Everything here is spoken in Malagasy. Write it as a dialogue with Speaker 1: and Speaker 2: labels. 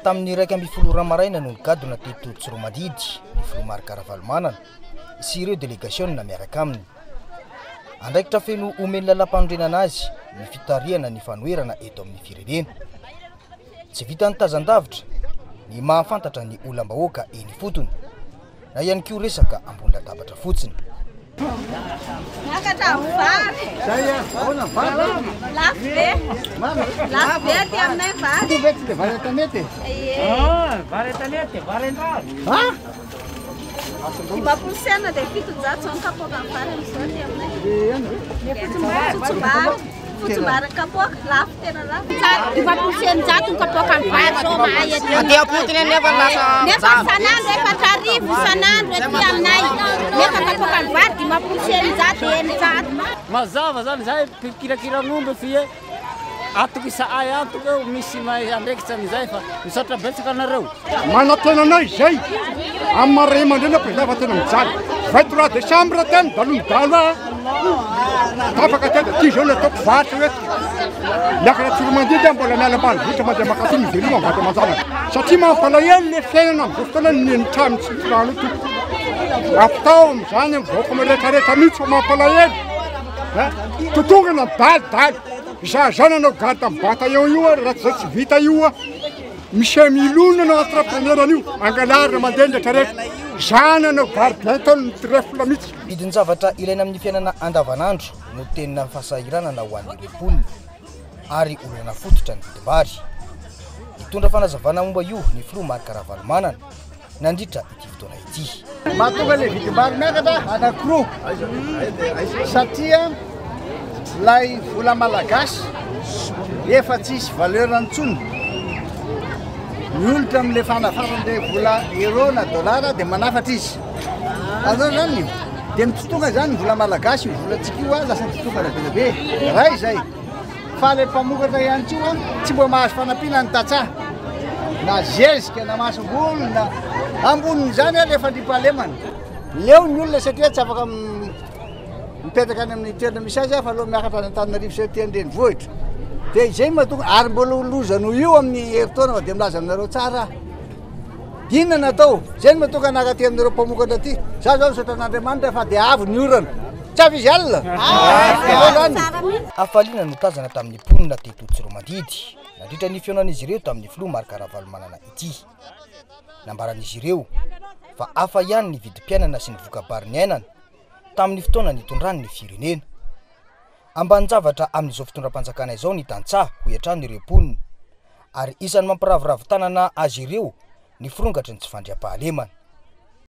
Speaker 1: Tamin'ny 11 ora maraina no nigadona teto Tsiroamandidy ny filoha Marc Ravalomanana sy ireo delegasiona miaraka aminy. Andraikitra feno omen'ny lalàmpanorenana azy ny fitarihana ny fanoherana eto amin'ny firenena. Tsy vitan'ny tazan-davitra ny mahafantatra ny olam-bahoaka eny ifotony na ihany koa resaka ambony latabatra fotsiny.
Speaker 2: Miakatra ny vary.
Speaker 3: Zay a, ahoana ny vary?
Speaker 2: Lafo be. Lafo be aty aminay vary.
Speaker 3: Ty ve tsy dia vary an-tanety e?
Speaker 2: Ie.
Speaker 4: Vary an-tanety, vary an-drano.
Speaker 3: Ha?
Speaker 2: 50 sy enina dia 700 zao ny kapoakan'ny vary amin'izao aty aminay.
Speaker 3: Dia
Speaker 2: Fotsimbary. Fotsimbary ny kapoaka, lafo tena lafo.
Speaker 5: 650 ny kapoakan'ny vary zao mahay aty.
Speaker 6: Aty am-potony nefa lasa
Speaker 5: Nefa isan'andro 4000 isan'andro aty aminay. Nefa kapoakan'ny vary 650 600.
Speaker 4: Mazava zany zahay mpikirakira ng'omby fie atokisa'ay antoka eo misy mahay andraikitra amin'izay fa misaotra betsaka anareo.
Speaker 7: Manantena anay izay amin'ny maha ray aman-dreny aho président fa tena mijaly. 23 décembre tany dalonidalo aho tapaka teo dia ty zao no ataoko varotra hoe miakatra Tsiroamandidy aho mbola miala ambanivohitra mandeha mankatò ny veloma vady aman-janaka satria mampalahelo le fiainana amin'izao fotoana ny ny trano tsy trano tompoko. Ampitao amin'izany amin'ny vahoaka rehetrarehetra mihitsy fa mampalahelo. Totongana dalidaly. Izaho zao nanao garde amin'ny bataillon io raha tsy zay tsy vita io. Misy milona no entrepreneur an'io, angalarina mandeha ny retraretra. Za nanao gardien tao ny trèfle mihitsy.
Speaker 1: Vidin-javatra ilaina amin'ny fiainana andavanandro no tena fahasahiranana ho an'ireo mponina ary olana fototra ny vidim-bary. Nitondra fanazavana momba io ny filoha Marc Ravalomanana nandritra ity fotoana ity.
Speaker 3: Mahatonga ilay vidim-bary miakatra anankiroa satria ilay vola malagasy efa tsisy valeur intsony. Miolotra amin'ilay fanafaran'ilay vola euro na dollar dia manafatra izy. Azonao zany dia mitotonga zany ny vola malagasy io volantsika io lasa mitotongana be dia be. Iray izay. Fa ilay mpamokatra ihany koa tsy mba mahazo fanampiana ny tantsaha na zezika na masomboly na ambonin'izany ilay fandriampahalemana. Leo ny olona satria tsy afaka mipetraka any amin'ny toerana misy azy fa aleo miakatra any Antananarivo sy aty an-drenivohitra. Dia izay no mahatonga ary mbola ho loza noho io amin'ny herintaona fa dia milaza aminareo tsara aho. Inona no atao? Izay no mahatonga anaka aty aminareo mpamokatra aty. Za zao misaotra an'Andriamanitra fa dia avy ny orana. Tsy avy izy alina? Avy zany.
Speaker 1: Hafaliana no tazana tamin'ny mponina teto Tsiroamandidy nandritra ny fihaonan'izy ireo tamin'ny filoha Marc Ravalomanana ity. Nambaran'izy ireo fa hafa ihany ny vidim-piainana sy ny voka-bary niainana tamin'ny fotoana nitondrany ny firenena. Ambanin-javatra amin'izao fitondram-panjakana izao ny tantsaha, hoy hatrany ireo mponina, ary isan'ny mampiraviravy tanana azy ireo ny firongatry ny tsy fandriampahalemana.